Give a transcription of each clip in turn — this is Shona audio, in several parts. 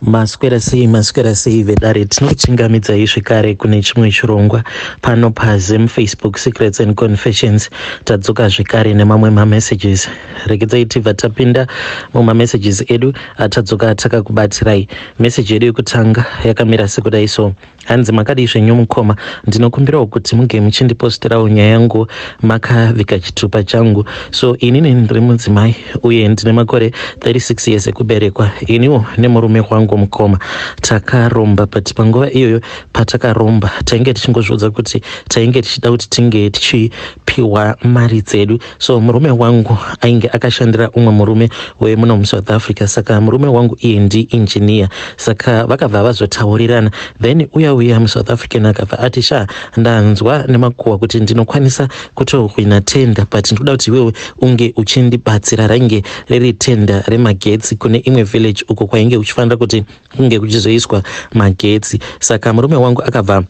Maswera sei, maswera sei vedare. Tinokuchingamidzai zvekare kune chimwe chirongwa pano paZim Facebook Secrets and Confessions. Tadzoka zvekare nemamwe mamessages. Regedzai tibva tapinda mumamessages edu atadzoka takakubatsirai. Message yedu yekutanga yakamira sekudai so. Hanzi makadii zvenyu mukoma, ndinokumbirawo kuti muge muchindiposterawo nyaya yangu makaviga chitupa changu. So inini ndiri mudzimai uye ndine makore 36 years ekuberekwa. Iniwo nemurume wangu mukoma takaromba, but panguva iyoyo patakaromba tainge tichingozviudza kuti tainge tichida kuti tinge tichipiwa mari dzedu. So murume wangu ainge akashandira umwe murume wemuno muSouth Africa. Saka murume wangu iye ndi engineer, saka vakabva vazotaurirana. Then uya uya muSouth African akabva ati, "Sha, ndanzwa nemakuhwa kuti ndinokwanisa kutohwina tender, but ndikuda kuti iwewe unge uchindibatsira." Rainge riri tender remagetsi kune imwe village uko kwainge kuchifanira kuti kunge kuchizoiswa magetsi. Saka murume wangu akabva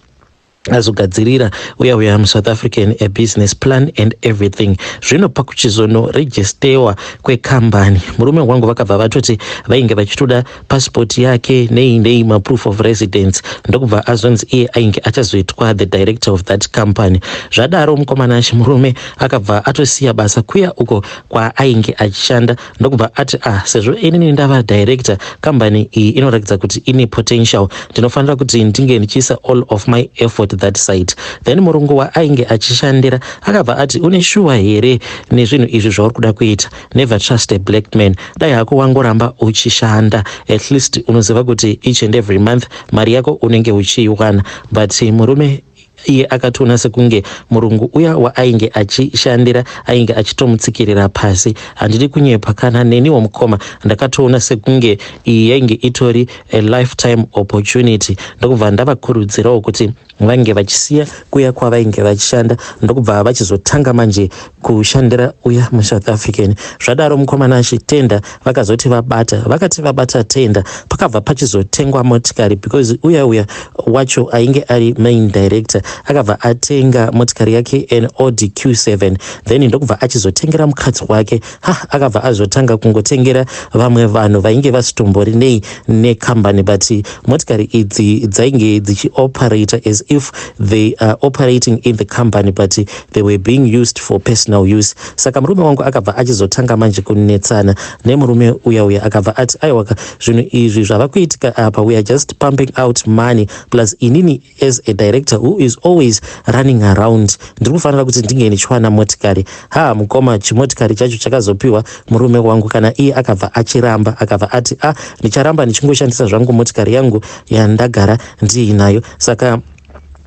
azogadzirira uya uya muSouth African a business plan and everything. Zvino pakuchizonoregistewa kwekambani, murume wangu vakabva vatoti vainge vachitoda passport yake nei nei, maproof of residence, ndokubva azonzi iye ainge achazoitwa the director of that company. Zvadaro mukomana achi, murume akabva atosiya basa kuya uko kwaainge achishanda, ndokubva ati, "Ah, sezvo inini ndava director, kambani iyi inoratidza kuti ine potential, ndinofanira kuti ndinge ndichiisa all of my effort that side." Then murungu waainge achishandira akabva ati, "Une shuwa here nezvinhu izvi zvauri kuda kuita? Never trust a black man. Dai hako wangoramba uchishanda, at least unoziva kuti each and every month mari yako unenge uchiiwana." But murume iye akatoona sekunge murungu uya waainge achishandira ainge achitomutsikirira pasi. Handidi kunyepa, kana neniwo mukoma ndakatoona sekunge iyi yainge itori a lifetime opportunity, ndokubva ndavakurudzirawo kuti vange vachisiya kuya kwavainge vachishanda, ndokubva vachizotanga manje kushandira uya muSouth African. Zvadaro mukomana achitenda, vakazoti vabata, vakati vabata tender, pakabva pachizotengwa motikari, because uya uya wacho ainge ari main director akabva atenga motikari yake, an Audi Q7, then ndokubva achizotengera mukadzi wake. Ha, akabva azotanga kungotengera vamwe vanhu vainge vasitombori nei nekambani, but motikari idzi dzainge dzichioperata as if they are operating in the company, but they were being used for personal use. Saka murume wangu akabva achizotanga manje kunetsana nemurume uya uya. Akabva ati, "Aiwaka, zvinhu izvi zvava kuitika apa, we are just pumping out money, plus inini as a director who is always running around, ndiri kufanira kuti ndinge ndichiwana motikari." Ha, mukoma, chimotikari chacho chakazopiwa murume wangu, kana iye akabva achiramba. Akabva ati, "A ah, ndicharamba ndichingoshandisa zvangu motikari yangu yandagara ndiinayo." Saka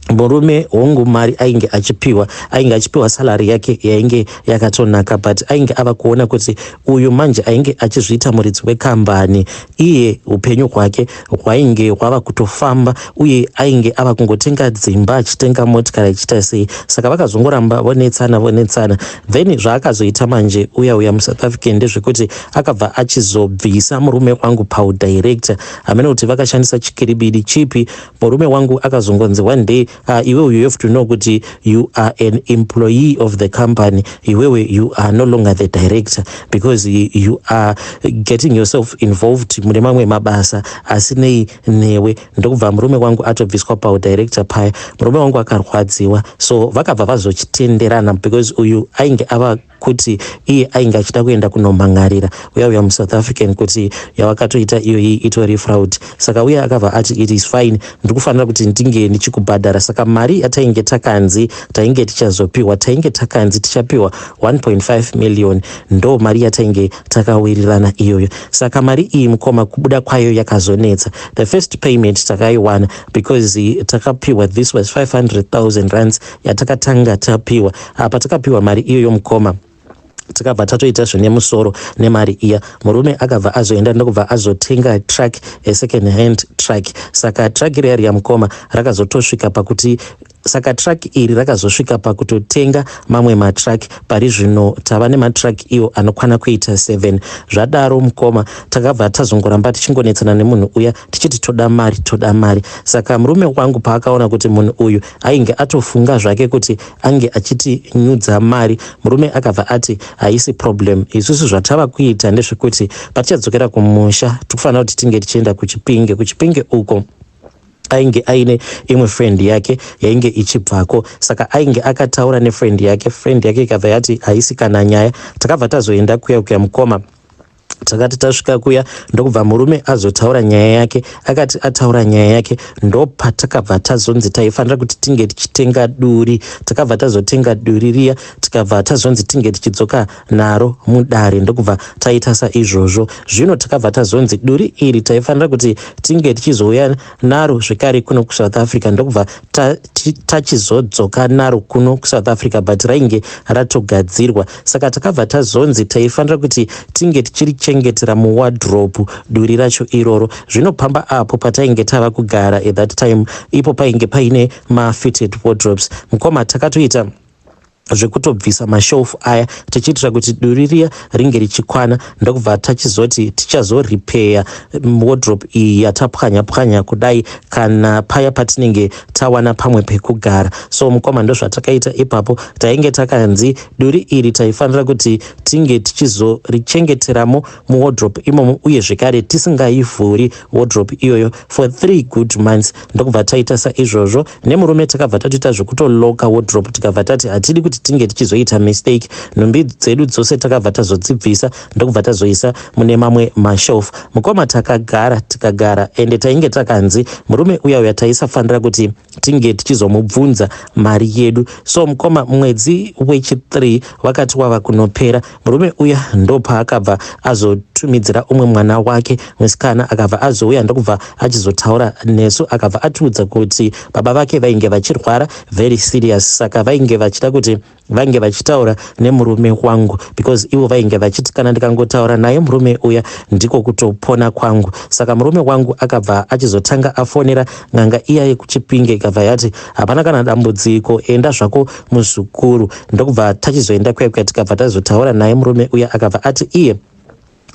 murume hongu mari ainge achipiwa, ainge achipiwa salary yake yainge yakatonaka, but ainge ava kuona kuti uyu manje ainge achizviita muridzi wekambani, iye upenyu hwake hwainge hwava kutofamba, uye ainge ava kungotenga dzimba, achitenga motikari, achiita sei. Saka vakazongoramba vonetsana, vonetsana. Then zvaakazoita manje uya uya muSouth African ndezvekuti akabva achizobvisa murume wangu paudirector. Hamene kuti vakashandisa chikiribidi chipi. Murume wangu akazongonzi one day, "Iwewe, you have to know kuti you are an employee of the company. Iwewe, you are no longer the director because you are getting yourself involved mune mamwe mabasa asinei newe." Ndokubva murume wangu atobviswa paudirector paya. Murume wangu akarwadziwa. So vakabva vazochitenderana, because uyu ainge ava kuti iye ainge achida kuenda kunomhan'arira uya uya muSouth African kuti yavakatoita iyoyi itori fraud. Saka uye akabva ati, "It is fine, ndiri kufanira kuti ndinge ndichikubhadhara." Saka mari yatainge takanzi tainge tichazopiwa, tainge takanzi tichapiwa 1.5 million, ndo mari yatainge takawirirana iyoyo. Saka mari iyi mukoma, kubuda kwayo yakazonetsa. The first payment takaiwana, because takapiwa, this was 500 000 rands yatakatanga tapiwa. Apa takapiwa mari iyoyo mukoma, takabva tatoita zvine musoro nemari iya. Murume akabva azoenda, ndokubva azotenga truck, a second hand truck. Saka truck riya riya mukoma rakazotosvika pakuti, saka truck iri rakazosvika pakutotenga mamwe matruck. Pari zvino tava nematruck iwo anokwana kuita 7. Zvadaro mukoma, takabva tazongoramba tichingonetsana nemunhu uya, tichiti toda mari, toda mari. Saka murume wangu paakaona kuti munhu uyu ainge atofunga zvake kuti ange achitinyudza mari, murume akabva ati, Haisi problem, isusu zvatava kuita ndezvekuti patichadzokera kumusha tikufanira kuti tinge tichienda kuChipinge. KuChipinge uko ainge aine imwe friend yake yainge ichibvako, saka ainge akataura nefriend yake. Friend yake ikabva yati haisi kana nyaya. Takabva tazoenda kuya kuya, mukoma. Takati tasvika kuya, ndokubva murume azotaura nyaya yake. Akati ataura nyaya yake, ndopatakabva tazonzi taifanira kuti tinge tichitenga duri. Takabva tazotenga duri riya, tikabva tazonzi tinge tichidzoka naro mudare, ndokubva taita saizvozvo. Zvino takabva tazonzi duri iri taifanira kuti tinge tichizouya naro zvekare kuno kuSouth Africa, ndokubva tachizodzoka naro kuno kuSouth Africa, but rainge ratogadzirwa. Saka takabva tazonzi taifanira kuti tinge tichirichengetera muwardrobe duri racho iroro. Zvino pamba apo patainge tava kugara at that time, ipo painge paine mafitted wardrobes, mukoma. Takatoita zvekutobvisa mashelf aya tichiitira kuti duri riya ringe richikwana, ndokubva tachizoti tichazoripeya wardrobe iyi yatapwanya pwanya kudai kana paya patinenge tawana pamwe pekugara. So mukoma, ndozvatakaita ipapo. Tainge takanzi duri iri taifanira kuti tinge tichizorichengeteramo muwardrobe imomo, uye zvekare tisingaivhuri wardrobe iyoyo for 3 good months. Ndokubva taita saizvozvo nemurume. Takabva tatoita zvekutoloka wardrobe, tikabva tati hatidi kuti tinge tichizoita mistake. Nhumbi dzedu dzose takabva tazodzibvisa, ndokubva tazoisa mune mamwe mashelf. Mukoma, takagara, tikagara, ende tainge takanzi murume uya uya taisafanira kuti tinge tichizomubvunza mari yedu. So mukoma, mwedzi wechi3 wakati wava kunopera, murume uya ndopaakabva azotumidzira umwe mwana wake musikana. Akabva azouya, ndokubva achizotaura nesu. Akabva atiudza kuti baba vake vainge vachirwara very serious, saka vainge vachida kuti vainge vachitaura nemurume wangu, because ivo vainge vachiti kana ndikangotaura naye murume uya, ndiko kutopona kwangu. Saka murume wangu akabva achizotanga afonera n'anga iya yekuChipinge, ikabva yati hapana kana dambudziko, enda zvako muzukuru. Ndokubva tachizoenda kuya kuya, tikabva tazotaura naye murume uya. Akabva ati iye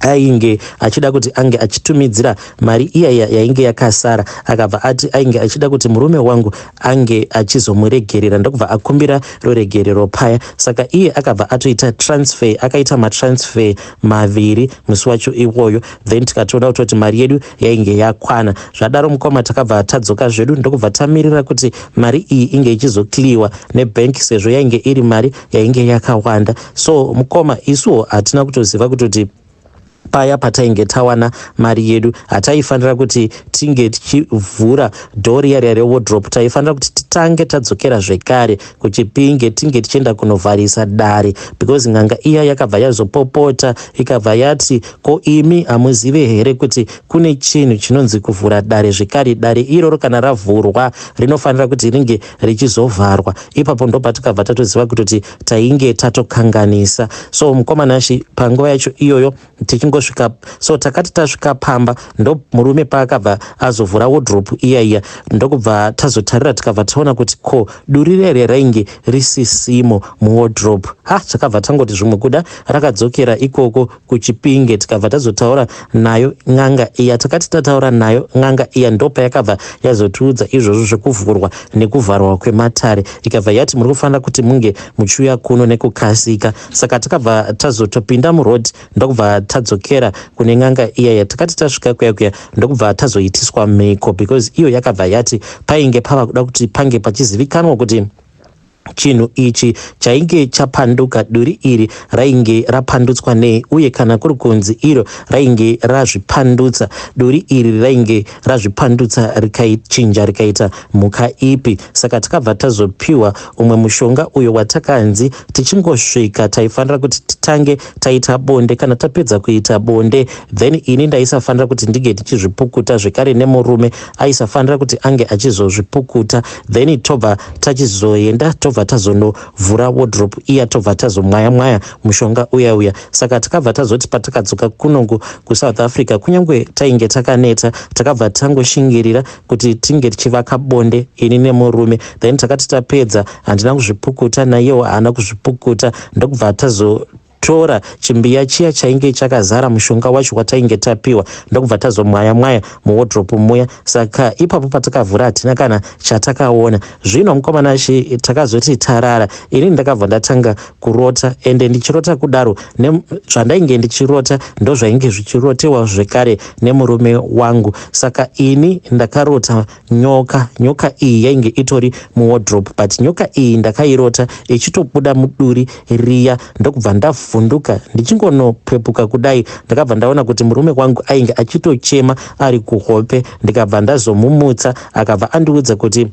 ainge achida kuti ange achitumidzira mari iyaya yainge yakasara. Akabva ati ainge achida kuti murume wangu ange achizomuregerera, ndokubva akumbira ruregerero paya. Saka iye akabva atoita transfer, akaita matransfer maviri musi wacho iwoyo. Then tikatoona kutoti mari yedu yainge yakwana. Zvadaro, mukoma, takabva tadzoka zvedu, ndokubva tamirira kuti mari iyi inge ichizoclearwa nebank, sezvo yainge iri mari yainge yakawanda. So mukoma, isuwo hatina kutoziva kutoti paya patainge tawana mari yedu hataifanira kuti tinge tichivhura door riya riya rewardrobe. Taifanira kuti titange tadzokera zvekare kuChipinge, tinge tichienda kunovharisa dare, because n'anga iya yakabva yazopopota, ikabva yati, "Ko imi hamuzive here kuti kune chinhu chinonzi kuvhura dare zvekare? Dare iroro kana ravhurwa rinofanira kuti ringe richizovharwa." Ipapo ndopatikabva tatoziva kutoti tainge tatokanganisa. So mukoma Nashi, panguva yacho iyoyo tichingosvika, so takati tasvika pamba, ndo murume paakabva azovhura wardrobe iya iya, ndokubva tazotarira, tikabva taona kuti ko duri rere rainge risisimo muwardrobe. Ha, takabva tangoti zvimwe kuda rakadzokera ikoko kuChipinge. Tikabva tazotaura nayo n'anga iya. Takati tataura nayo n'anga iya, ndopayakabva yazotiudza izvozvo zvekuvhurwa nekuvharwa kwematare. Ikabva yati muri kufanira kuti munge muchiuya kuno nekukasika. Saka takabva tazotopinda muroad, ndokubva tadzokera kune n'anga iyaya. Takati tasvika kuya kuya, ndokubva tazoitiswa mhiko, because iyo yakabva yati painge pava kuda kuti pange pachizivikanwa kuti chinhu ichi chainge chapanduka, duri iri rainge rapandutswa nei, uye kana kuri kunzi iro rainge razvipandutsa, duri iri rainge razvipandutsa rikaichinja rikaita mhuka ipi. Saka takabva tazopiwa umwe mushonga uyo watakanzi tichingosvika taifanira kuti titange taita bonde. Kana tapedza kuita bonde, then ini ndaisafanira kuti ndinge ndichizvipukuta zvekare, nemurume aisafanira kuti ange achizozvipukuta. Then tobva tachizoenda, tobva tazonovhura wardrobe iya, tobva tazomwaya mwaya mushonga uya uya. Saka takabva tazoti patakadzoka kunongo kuSouth Africa, kunyange tainge takaneta, takabva tangoshingirira kuti tinge tichivaka bonde ini nemurume. Then takati tapedza, handina kuzvipukuta, naiyewo haana kuzvipukuta, ndokubva tazo Tora chimbiya chiya chainge chakazara mushonga wacho watainge tapiwa ndokubva tazomwaya mwaya muwardrobe muya. Saka ipapo patakavhura hatina kana chatakaona. Zvino mukomana chi takazoti tarara, ini ndakabva ndatanga kurota ende ndichirota kudaro zvandainge ndichirota ndozvainge zvichirotewa zvekare nemurume wangu. Saka ini ndakarota nyoka, nyoka iyi yainge itori muwardrobe but nyoka iyi ndakairota ichitobuda muduri riya ndokubva ndavhunduka. Ndichingonopepuka kudai ndakabva ndaona kuti murume wangu ainge achitochema ari kuhope, ndikabva ndazomumutsa akabva andiudza kuti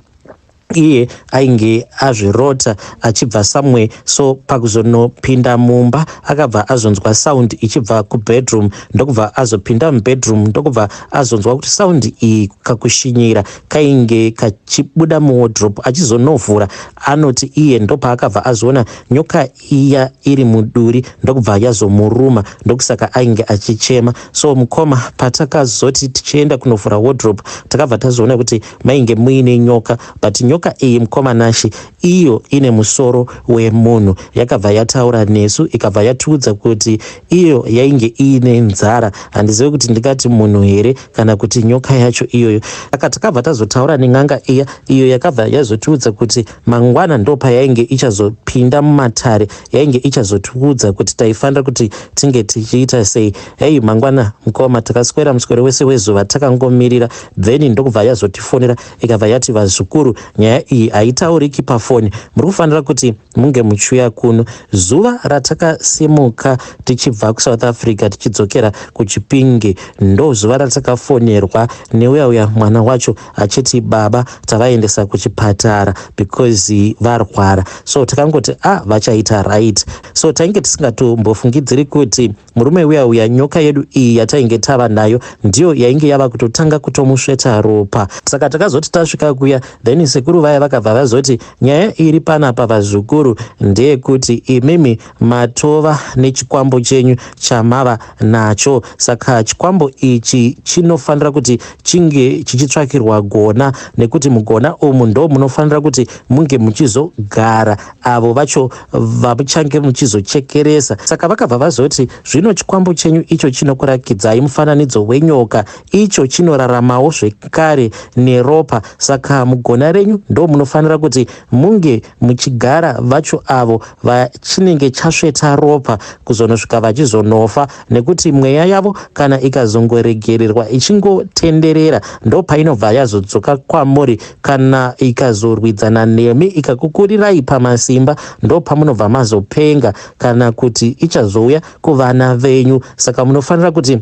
iye ainge azvirota achibva somewhere. So pakuzonopinda mumba akabva azonzwa sound ichibva kubedroom, ndokubva azopinda mubedroom, ndokubva azonzwa kuti sound iyi kakushinyira kainge kachibuda muwardrobe. Achizonovhura anoti iye ndopaakabva azoona nyoka iya iri muduri ndokubva yazomuruma, ndokusaka ainge achichema. So mukoma, patakazoti tichienda kunovhura wardrobe takabva tazoona kuti mainge muine nyoka, but nyoka iyi mukoma Nashi, iyo ine musoro wemunhu. Yakabva yataura nesu ikabva yatiudza kuti iyo yainge iine nzara. Handizivi kuti ndingati munhu here kana kuti nyoka yacho iyoyo. Saka takabva tazotaura nen'anga iya, iyo yakabva yazotiudza kuti mangwana ndopayainge ichazopinda mumatare, yainge ichazotiudza kuti taifanira kuti tinge tichiita sei. Hei, mangwana mukoma takaswera muswero wese wezuva takangomirira, then ndokubva yazotifonera ikabva yati, vazukuru, nyaya iyi haitauriki pafoni, muri kufanira kuti munge muchiuya kuno. Zuva ratakasimuka tichibva kuSouth Africa tichidzokera kuChipinge ndo zuva ratakafonerwa neuya uya mwana wacho achiti baba tavaendesa kuchipatara because varwara. So takangoti a ah, vachaita right. So tainge tisingatombofungidziri kuti murume uya uya nyoka yedu iyi yatainge tava nayo ndiyo yainge yava kutotanga kutomusveta ropa. Saka takazoti tasvika kuya, then sekuru vaya vakabva vazoti nyaya iri panapa vazukuru ndeyekuti imimi matova nechikwambo chenyu chamava nacho, saka chikwambo ichi chinofanira kuti chinge chichitsvakirwa gona, nekuti mugona umu ndo munofanira kuti munge muchizogara avo vacho vamuchange muchizochekeresa. Saka vakabva vazoti zvino chikwambo chenyu icho chinokurakidzai mufananidzo wenyoka, icho chinoraramawo zvekare neropa, saka mugona renyu ndo munofanira kuti munge muchigara vacho avo vachinenge chasveta ropa kuzonosvika vachizonofa, nekuti mweya yavo kana ikazongoregererwa ichingotenderera ndopainobva yazodzoka kwamuri. Kana ikazorwidzana nemi ikakukurirai pamasimba ndopamunobva mazopenga, kana kuti ichazouya kuvana venyu. Saka munofanira kuti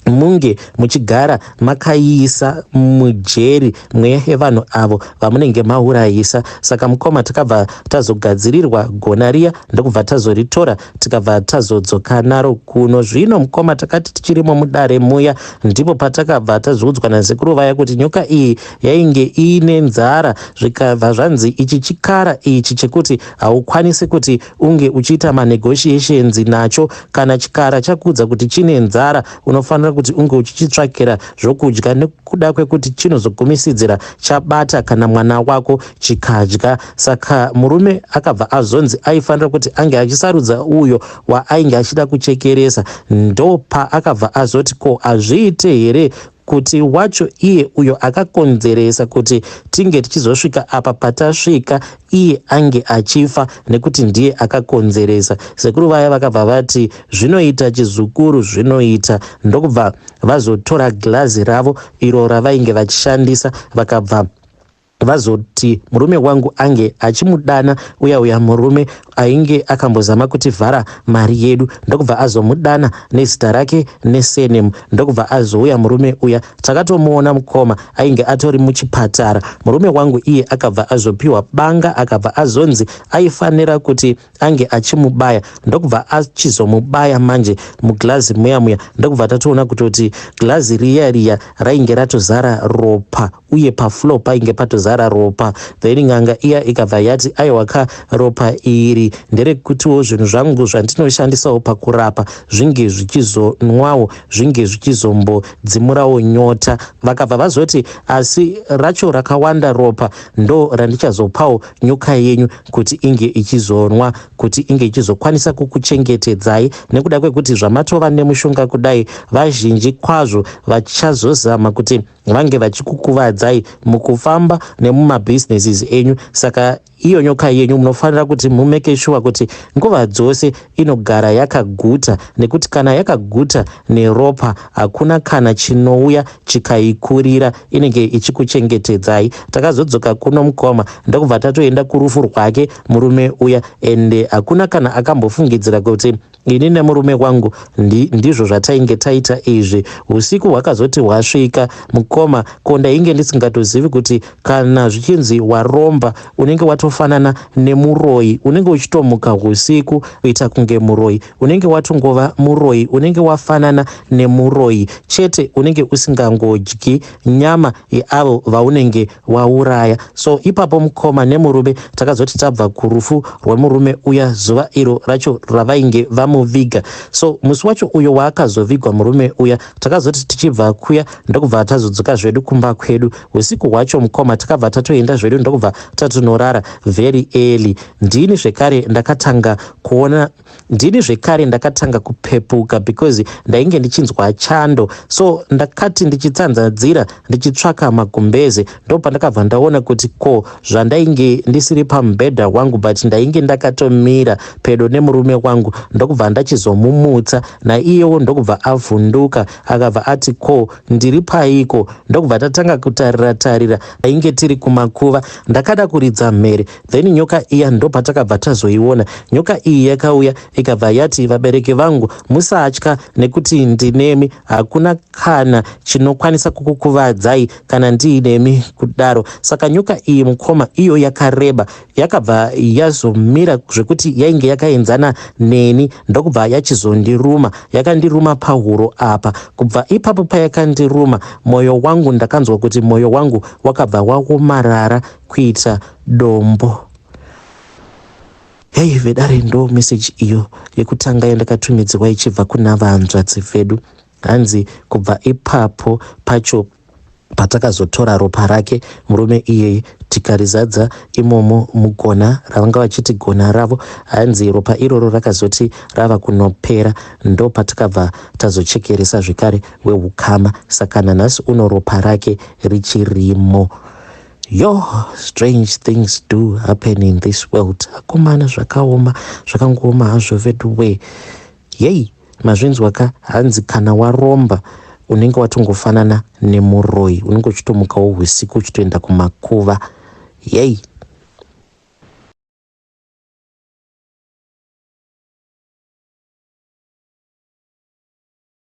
munge muchigara makaiisa mujeri mweya yevanhu avo vamunenge maurayisa. Saka mukoma takabva tazogadzirirwa gona riya ndokubva tazoritora tikabva tazodzoka naro kuno. Zvino mukoma takati tichirimo mudare muya ndipo patakabva tazoudzwa nasekuru vaya kuti nyoka iyi yainge iine nzara, zvikabva zvanzi ichi chikara ichi chekuti haukwanisi kuti unge uchiita manegotiations nacho. Kana chikara chakuudza kuti chine nzara unofanira kuti unge uchichitsvakira zvokudya, nekuda kwekuti chinozogumisidzira chabata kana mwana wako chikadya. Saka murume akabva azonzi aifanira kuti ange achisarudza uyo waainge achida kuchekeresa. Ndopaakabva azoti ko hazviite here kuti wacho iye uyo akakonzeresa kuti tinge tichizosvika apa patasvika iye ange achifa, nekuti ndiye akakonzeresa. Sekuru vaya vakabva vati zvinoita chizukuru, zvinoita, ndokubva vazotora girazi ravo iro ravainge vachishandisa, vakabva vazoti murume wangu ange achimudana uya uya murume ainge akambozama kutivhara mari yedu, ndokubva azomudana nezita rake nesurname, ndokubva azouya murume uya. Takatomuona mukoma, ainge atori muchipatara. Murume wangu iye akabva azopiwa banga, akabva azonzi aifanira kuti ange achimubaya, ndokubva achizomubaya manje muglazi muya muya, ndokubva tatoona kutoti glazi riya riya rainge ratozara ropa uye pafloor painge patozara ropa. Then n'anga iya ikabva yati aiwa ka, ropa iri iri nderekutiwo zvinhu zvangu zvandinoshandisawo pakurapa zvinge zvichizonwawo zvinge zvichizombodzimurawo nyota. Vakabva vazoti asi racho rakawanda ropa ndo randichazopawo nyoka yenyu kuti inge ichizonwa kuti inge ichizokwanisa kukuchengetedzai nekuda kwekuti zvamatova nemushonga kudai vazhinji kwazvo vachazozama kuti vange vachikukuvadzai mukufamba nemumabhizinesis enyu. Saka iyo nyoka yenyu munofanira kuti mumeke shuwa kuti nguva dzose inogara yakaguta, nekuti kana yakaguta neropa hakuna kana chinouya chikaikurira, inenge ichikuchengetedzai. Takazodzoka kuno mukoma ndokubva tatoenda kurufu rwake murume uya, ende hakuna kana akambofungidzira kuti ini nemurume wangu ndizvo zvatainge taita izvi. Usiku hwakazoti hwasvika mukoma, ko ndainge ndisingatozivi kuti kana zvichinzi waromba unenge watofanana nemuroyi, unenge uchitomuka usiku kuita kunge muroyi, unenge watongova muroyi, unenge wafanana nemuroyi chete, unenge usingangodyi nyama yeavo vaunenge wauraya. So ipapo mukoma nemurume takazoti tabva kurufu rwemurume uya zuva iro racho ravainge vamuviga. So musi wacho uyo waakazovigwa murume uya, takazoti tichibva kuya ndokubva tazodzoka zvedu kumba kwedu. Usiku hwacho mukoma takabva tatoenda zvedu ndokubva tatonorara very early. Ndini zvekare ndakatanga kuona, ndini zvekare ndakatanga kupepuka because ndainge ndichinzwa chando. So ndakati ndichitsanzadzira ndichitsvaka magumbeze, ndopandakabva ndaona kuti ko zvandainge ndisiri pamubhedha wangu, but ndainge ndakatomira pedo nemurume wangu. Ndokubva ndachizomumutsa, naiyewo ndokubva avhunduka, akabva ati ko ndiri paiko? Ndokubva tatanga kutarira tarira, tainge tiri kumakuva. Ndakada kuridza mhere, then nyoka iya ndopatakabva tazoiona. Nyoka iyi yakauya ikabva yati, vabereki vangu musatya nekuti ndinemi, hakuna kana chinokwanisa kukukuvadzai kana ndiinemi kudaro. Saka nyoka iyi mukoma iyo yakareba, yakabva yazomira zvekuti yainge yakaenzana neni, ndokubva yachizondiruma. Yakandiruma pahuro apa. Kubva ipapo payakandiruma, mwoyo wangu, ndakanzwa kuti mwoyo wangu wakabva waomarara kuita dombo. Hei vedare, ndo meseji iyo yekutanga yandakatumidzirwa ichibva kuna vanzvadzi vedu. Hanzi kubva ipapo pacho patakazotora ropa rake murume iyeye tikarizadza imomo mugona ravanga vachiti gona ravo, hanzi ropa iroro rakazoti rava kunopera ndo patakabva tazochekeresa zvekare weukama. Saka nanhasi uno ropa rake richirimo. Yo, strange things do happen in this world. Akomana, zvakaoma, zvakangooma hazvo veduwe. Yei, mazvinzwa ka? Hanzi kana waromba unenge watongofanana nemuroyi, unenge uchitomukawo usiku uchitoenda kumakuva. Yei.